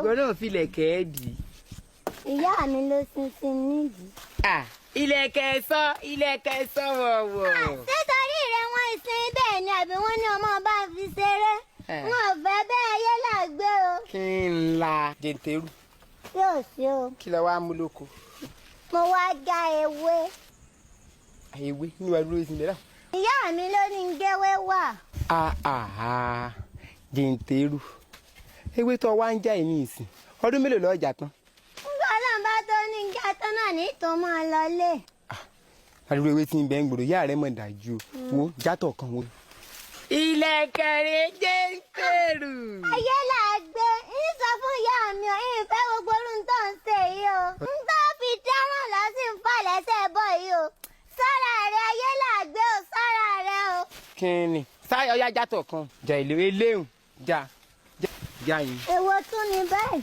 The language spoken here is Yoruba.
Ìwọ náà fi ilẹ̀kẹ̀ dì í. Ìyá mi ló sinsin nídìí. Ah, ilẹ̀kẹ̀ sọ, ilẹ̀kẹ̀ sọ wọ̀wọ̀. Nítorí rẹ wọn ìsìn bẹ́ẹ̀ ni àbí wọ́n ní ọmọ bá ń fi ṣeré. Eh. Wọn ò fẹ́ bẹ́ẹ̀, ayé là gbé o. Kí n la jẹ̀ǹtẹ̀rù. Yóò ṣe o. Kí lọ wá mú lóko? Mo wá já ewé. Ewé nínú ẹrú ìsìn bẹ́ẹ̀ náà. Ìyá mi ló ní ń géwé wà. Ah ah, jẹ̀ǹtẹ̀rù, ewé tó wá ń já yìí ní ìsìn, ọdún mélòó lọ́ọ́ jà tán? Nígbà Ọlọ́run bá tó ní ń já tán náà ní tó máa lọlé. Àdúgbò ewé tí ń bẹ ń gbòòrò, ìyá rẹ mọ̀ dájú o. Wo játọ̀ kan wo. Ilẹ̀kẹ̀ rẹ̀ jẹ̀ǹtẹ̀rù. Ayé là gbé, ń sọ fún ìyá mi o, ń fẹ́ gbogbo orun tó ń ṣe yìí o. Ń tó fi dáràn lọ sí ń fà lẹ́sẹ̀ bọ̀ yìí o. Sọ́ra rẹ, ayé là gbé o, sọ́ra rẹ o. Kí ni sáyọ ya játọ̀ kan jà ìlú eléhùn já já yín. Èwo tún ni báyìí?